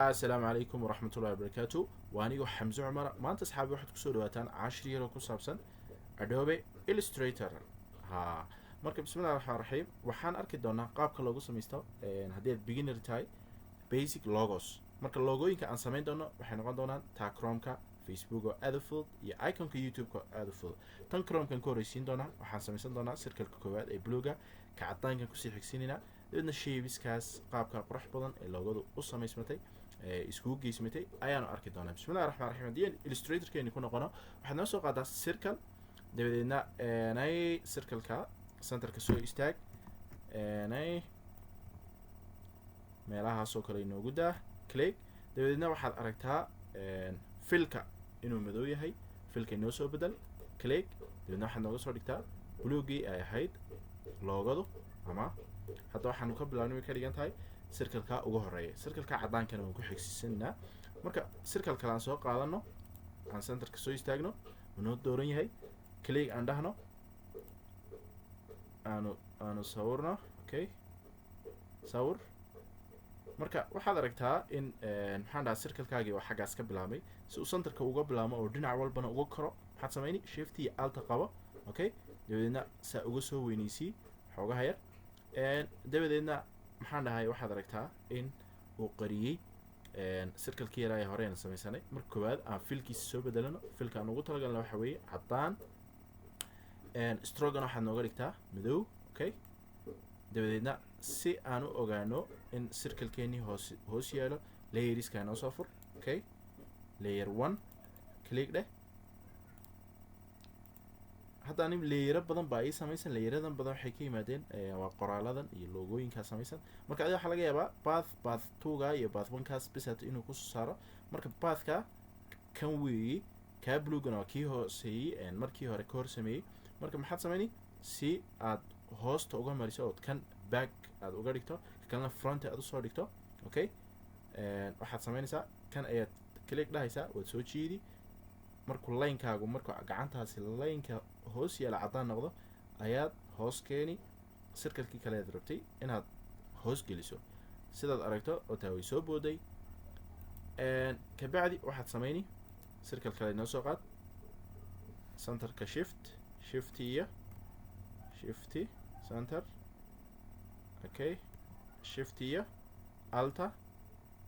Asalaamu calaykum waraxmatullahi wabarakaatu. Waa anigoo Xamse Cumar. Maanta, asxaabi, waxaad kusoo dhawaataan cashir yaroo ku saabsan Adobe Illustrator. Ha, marka bismillahi raxmaan raxiim, waxaan arki doonaa qaabka loogu samaysto, haddii aad beginner tahay, basic logos. Marka logooyinka aan samayn doono waxay noqon doonaan taa Chromeka, Facebook oo aada u fudud iyo iconka YouTube-ka oo aada u fudud. Tan Chromekan ka horreysiin doonaa. Waxaan samaysan doonaa circleka koowaad ee bluega, ka cadaankan kusii xigsiinaynaa, dabeedna shapeskaas qaabka qurux badan ee logodu u samaysmatay ee iskugu geysmatay ayaanu arki doonaa. Bismillahi raxmaan raxiim, haddii aan Illustratorkeeni ku noqono, waxaad noo soo qaadaa circle, dabadeedna nay circleka centerka soo istaag, nay meelahaasoo kale inoogu daa, click. Dabadeedna waxaad aragtaa fillka inuu madow yahay. Fillka inoo soo bedel, click. Dabeedna waxaad nooga soo dhigtaa bluegii ay ahayd logodu, ama hadda waxaanu ka bilaabnay way ka dhigan tahay circleka ugu horeeya. Circleka caddaankana waan ku xigsiisanaa. Marka circle kale aan soo qaadano, aan centerka soo istaagno, uu noo dooran yahay, click aan dhahno, aanu sawirno. Okay, sawir. Marka waxaad aragtaa in, maxaan dhahaa, circlekaagii oo xaggaas ka bilaabmay. Si uu centerka uga bilaabmo oo dhinac walbana uga koro, maxaad samayni? Shift iyo Alta qabo, okay. Dabadeedna saa uga soo weyneysii xoogaha yar. Dabadeedna, maxaan dhahay, waxaad aragtaa in uu qariyey circlekii yaraa ee horeyna samaysanay. Marka koowaad aan fillkiisa soo bedelano. Fillka aan ugu talagalna waxa weeye caddaan. Strokegana waxaad nooga dhigtaa madow, okay. Dabadeedna si aan u ogaano in circlekeenii hoos hoos yaalo, layerska noo soo fur, okay. Layer one click dheh. Hadda ani layero badan baa ii samaysan. Layeradan badan waxay ka yimaadeen waa qoraaladan iyo logooyinkaa samaysan. Marka adiga waxaa laga yaabaa path two-ga iyo path one-kaas bisat inuu kusoo saaro. Marka pathka kan weeyi, kaa bluegana waa kii hooseeyey, markii hore ka hor sameeyey. Marka maxaad sameyni si aad hoosta uga mariso ood kan back aad uga dhigto, kalena front aad usoo dhigto? Okay, waxaad sameynaysaa, kan ayaad click dhahaysaa, waad soo jiidi. Markuu linekaagu, markuu gacantaasi lineka hoos yaala caddaan noqdo, ayaad hoos keeni circlekii kale aad rabtay inaad hoos geliso. Sidaad aragto oo taa way soo booday. Kabacdi waxaad sameyni, circle kale noo soo qaad, centerka shift iyo shift center, okay, shift iyo Alta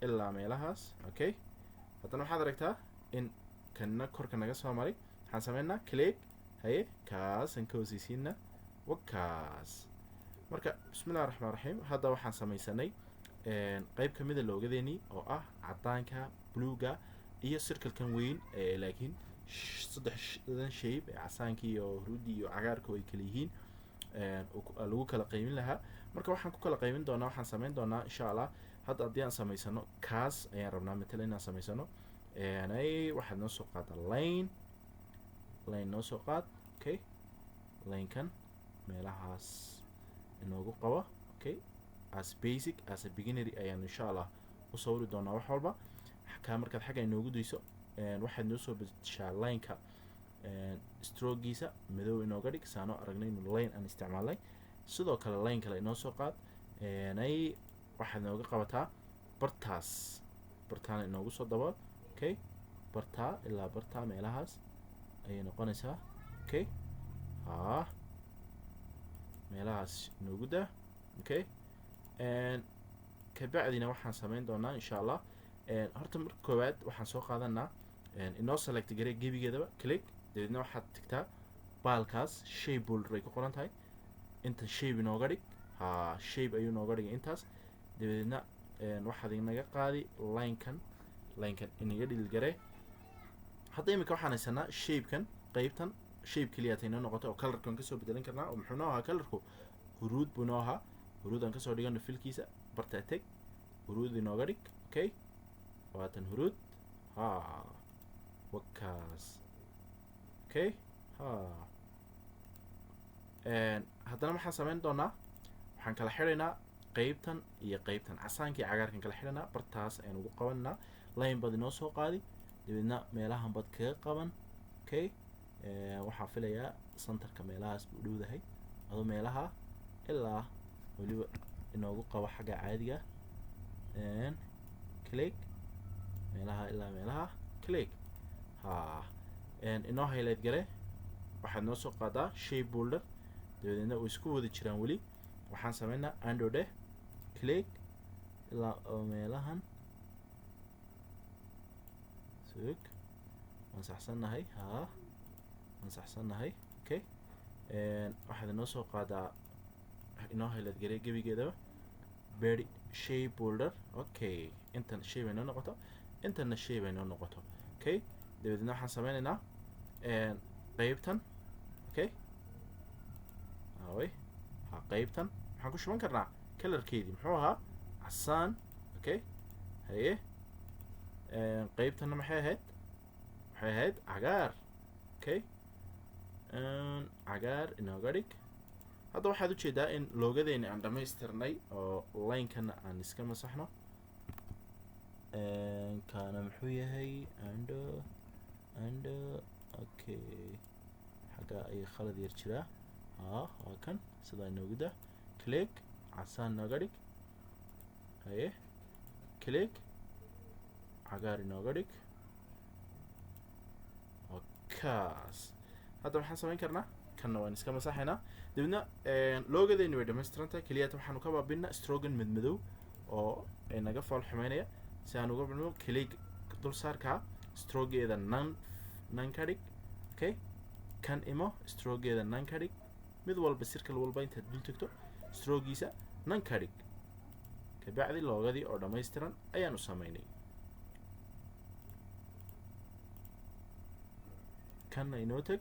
ilaa meelahaas, okay. Haddana waxaad aragtaa in kanna korka naga soo maray. Waxaan sameynaa click, haye, kaasaan ka hooseysiina, wakaas. Marka bismillahi raxmaan raxiim, hadda waxaan samaysanay qeyb kamida logodeenii oo ah caddaanka, bluega iyo circlekan weyn, laakiin saddexdan shape ee casaankii iyo huruudii iyo cagaarka ay kala yihiin lagu kala qaymin lahaa. Marka waxaan ku kala qaymin doonaa, waxaan sameyn doonaa insha Allah, hadda haddii aan samaysano kaas ayaan rabnaa matala inaan samaysano. Ay, waxaad noo soo qaada line, line noo soo qaad, okay. Linekan meelahaas inoogu qabo, okay. As basic, as a beginner ayaan insha Allah u sawiri doonaa wax walba. Kaa markaad xagga inoogu dayso, waxaad noo soo bedeshaa lineka strokegiisa madow inooga dhig, saanoo aragnay inuu line aan isticmaalnay. Sidoo kale line kale inoo soo qaad, ay, waxaad nooga qabataa bartaas, bartaana inoogu soo dabool, okay. Bartaa ilaa bartaa meelahaas ayay noqonaysaa, okay. Ha, meelahaas inoogu daa, okay. Kabacdina waxaan sameyn doonaa insha Allah, horta marka koowaad waxaan soo qaadanaa, inoo select garee gebigeedaba, click. Dabeedna waxaad tagtaa baalkaas shape builder ay ku qoran tahay. Intan shape inooga dhig. Ha, shape ayuu inooga dhigay intaas. Dabadeedna waxaad inaga qaadi linekan, linekan inaga delete garee. Hadda imika waxaan haysanaa shapekan, qeybtan shape keliya inoo noqotay oo colorkan kasoo bedelan karnaa. Oo muxuu noo ahaa colorku? Huruud buu noo ahaa. Huruud aan kasoo dhigano fillkiisa. Bartaa teg, huruud inooga dhig, okay. Waatan huruud, ha, wakaas, okay. Ha, haddana waxaan sameyn doonaa, waxaan kala xidhaynaa qeybtan iyo qeybtan, casaanka iyo cagaarkan kala xidhanaa. Bartaas ayaan ugu qabanaa. Line baad inoo soo qaadi, dabeedna meelahan baad kaga qaban, okay. Waxaan filayaa centerka meelahaas buu dhowdahay. Adoo meelaha ilaa weliba inoogu qabo xagga caadiga, click. Meelaha ilaa meelaha click. Ha, inoo highlight gare. Waxaad noo soo qaadaa shape builder. Dabadeedna way isku wada jiraan weli. Waxaan sameynaa undo dheh, click ilaa oo meelahan. Sug, waan saxsannahay. Ha, waan saxsannahay. Okay, waxaad inoo soo qaadaa, inoo highlight garee gebigeedaba, beri shape builder. Okay, intan shape ay noo noqoto, intanna shape ay noo noqoto. Okay, dabadeedna waxaan sameynaynaa qeybtan. Okay, away. Ha, qeybtan maxaan ku shuban karnaa? Colorkeedii muxuu ahaa? Casaan. Okay, haye, qeybtanna maxay ahayd? Waxay ahayd cagaar. Okay, cagaar inooga dhig. Hadda waxaad ujeedaa in logodeeni aan dhamaystirnay oo linekana aan iska masaxno. Kaana muxuu yahay? Undo, undo. Okay, xagga ay khalad yar jiraa. Ha, waa kan. Sidaa inoogu daa. Click, casaan inooga dhig. Haye, click, cagaar inooga dhig. Kaas hadda waxaan samayn karnaa, kanna waan iska masaxaynaa. Dabeedna logodeeni way dhamaystiran tahay. Keliyaata waxaanu ka baabinaa strokegan madmadow oo naga fool xumeynaya. Si aan uga bino, click dul saarkaa, strokegeeda none, none ka dhig. Okay, kan imo, strokegeeda none ka dhig. Mid walba, circle walba intaad dul tagto, strokegiisa none ka dhig. Kabacdi logodii oo dhammaystiran ayaanu sameynay. Kanna inoo tag.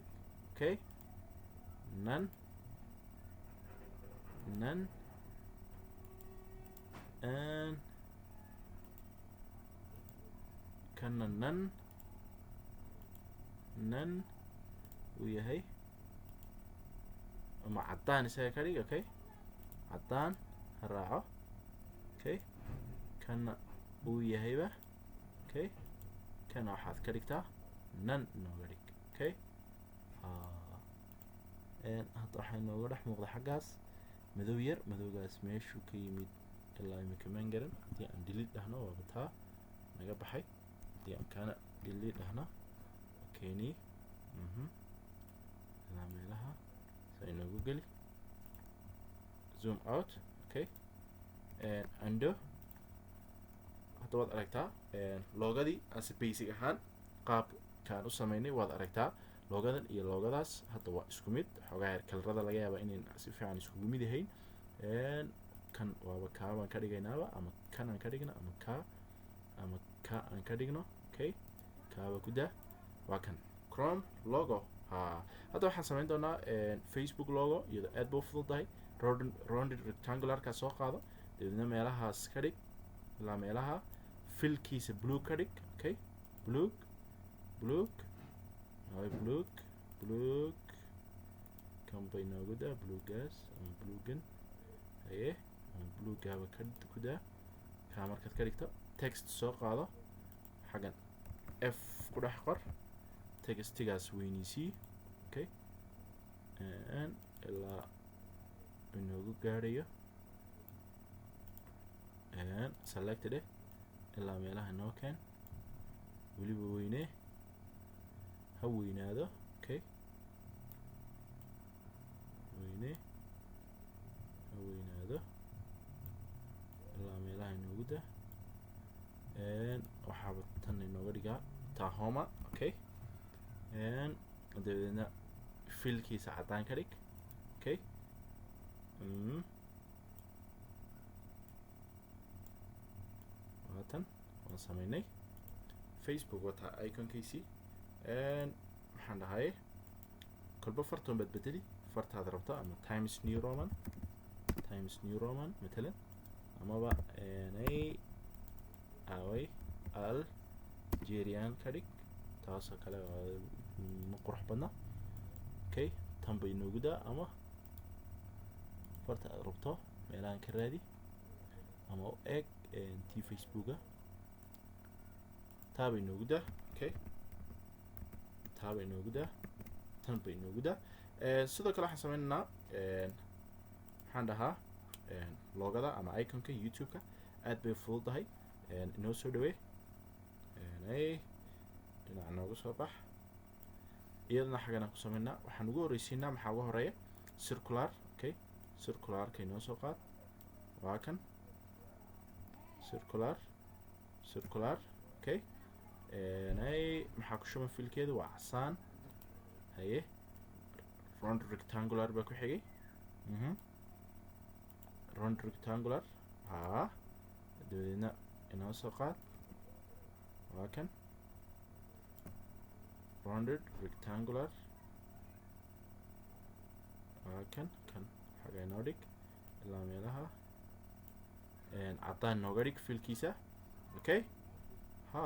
Okay, none, none, and kanna none, none uu yahay ama caddaan isaga ka dhig. Okay, caddaan ha raaco. Okay, kana uu yahayba. Okay, kana waxaad ka dhigtaa none inooga dhig. Okay, hadda waxaa inooga dhex muuqda xaggaas madow yar. Madowgaas meeshuu ka yimid ilaa imika maan garan. Haddii aan delete dhahno, waaba taa naga baxay. Haddii aan kana delete dhahno, keeni ilaa meelaha sa inoogu geli. Zoom out. Okay, undo. Hadda waad aragtaa logodii as basic ahaan qaabkaan u sameynay. Waad aragtaa logodan iyo logodaas hadda waa isku mid. Xoogaa yar colorada laga yaaba inayn si fiican iskugu mid yahayn. Kan waaba kaa baan ka dhigaynaaba, ama kan aan ka dhigno, ama kaa, ama ka aan ka dhigno. Okay, kaaba ku daa. Waa kan Chrome logo. Ha, hadda waxaan samayn doonaa Facebook logo, iyadoo aad ba u fududahay. Rounded rectangularka soo qaado, dabeedna meelahaas ka dhig ilaa meelaha. Fillkiisa blue ka dhig. Okay, blue, blue, blue, blue. Kan bay noogu daa, bluegaas ama bluegan. Haye, ama bluegaaba ka ku daa. Kaa markaad ka dhigto, text soo qaado, xaggan F ku dhex qor, textigaas weyniisii. Okay, ilaa inoogu gaadhayo. Selected eh, ilaa meelaha inoo keen. Weliba weyne, ha weynaado. Okay, weyne, ha weynaado. Ilaa meelaha inoogu daa. Waxaaba tan inooga dhigaa Tahoma. Okay, dabadeedna fillkiisa caddaan ka dhig. Okay, waatan waan sameynay. Facebook wataa iconkiisii. Maxaan dhahay? Kolba fartoon baad bedeli, fartaad rabto, ama Times New Roman, Times New Roman matalan, amaba nay away Algerian ka dhig. Taasoo kale ma qurux badna. Okay, tan bay inoogu daa, ama farta aad rabto meelahan ka raadi ama u eeg t Facebooka. Taa bay inoogu daa. Okay, taa bay inoogu daa, tan bay inoogu daa. Sidoo kale waxaan sameynaynaa, maxaan dhahaa, logoda ama iconka YouTube-ka. Aad bay fududahay. Inoo soo dhawee. Ay, dhinaca nooga soo bax. Iyadana xaggan aan ku sameynaa. Waxaan ugu horreysiinaa, maxaa uga horeeya? Circular. Okay, circularka inoo soo qaad. Waa kan circular, circular. Okay, ay, maxaa ku shuban? Fillkeedu waa casaan. Haye, round rectangular baa ku xigay. Round rectangular haa. Dabadeedna inoo soo qaad, waa kan rounded rectangular, waa kan. Kan xaga inoo dhig ilaa meelaha, caddaan nooga dhig fillkiisa. Okay, ha,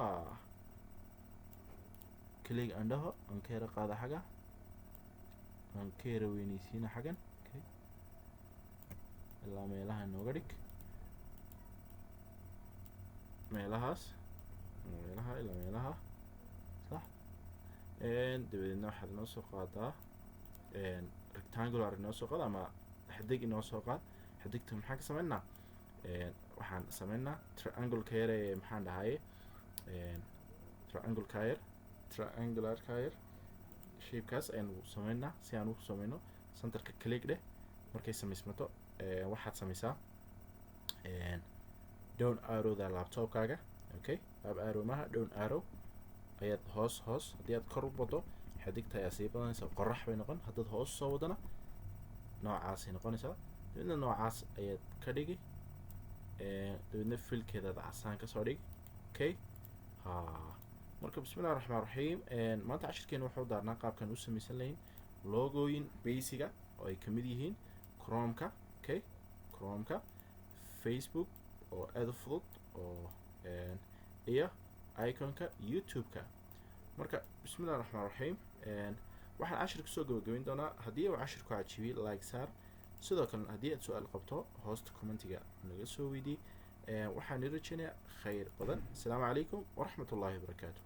click aan dhaho, aan ka yara qaada xaga, aan ka yara weyneysiina xagan. Okay, ilaa meelaha nooga dhig, meelahaas, meelaha, ilaa meelaha, sax. Dabadeedna waxaad inoo soo qaadaa rectangular, inoo soo qaad ama xidig inoo soo qaad. Xidigta maxaan ka sameynaa? Waxaan sameynaa triangle-ka yar ee, maxaan dhahaye, triangle-ka yar, triangular-ka yar, shapekaas ayaanu sameynaa. Si aan u sameyno, centerka click dheh. Markay samaysmato, waxaad sameysaa down arrowda laptopkaaga. Okay, up arrow maha, down arrow ayaad hoos hoos. Haddii aad kor u wado, xidigta ayaa sii badanaysa, qorax bay noqon. Haddaad hoos soo wadana, noocaasay noqonaysaa. Dabeedna noocaas ayaad ka dhigi, dabeedna fillkeedaad casaan kasoo dhigi. Okay, ha, marka bismillahi raxmaan raxiim. Maanta cashirkeena wuxuu daarnaa qaabkan u samaysan lahayn logooyin basicga oo ay kamid yihiin Chromeka. Okay, Chromeka, Facebook oo aada u fudud oo iyo iconka YouTube-ka. Marka bismillahi raxmaan raxiim, waxaan cashir kusoo gabagabayn doonaa. Haddii uu cashirku cajibiyey, like saar. Sidoo kalena haddii aad su-aal qabto, hoosta commentiga naga soo weydii. Waxaan i rajeynayaa khayr badan. Asalaamu calaykum waraxmat ullahi wabarakaatu.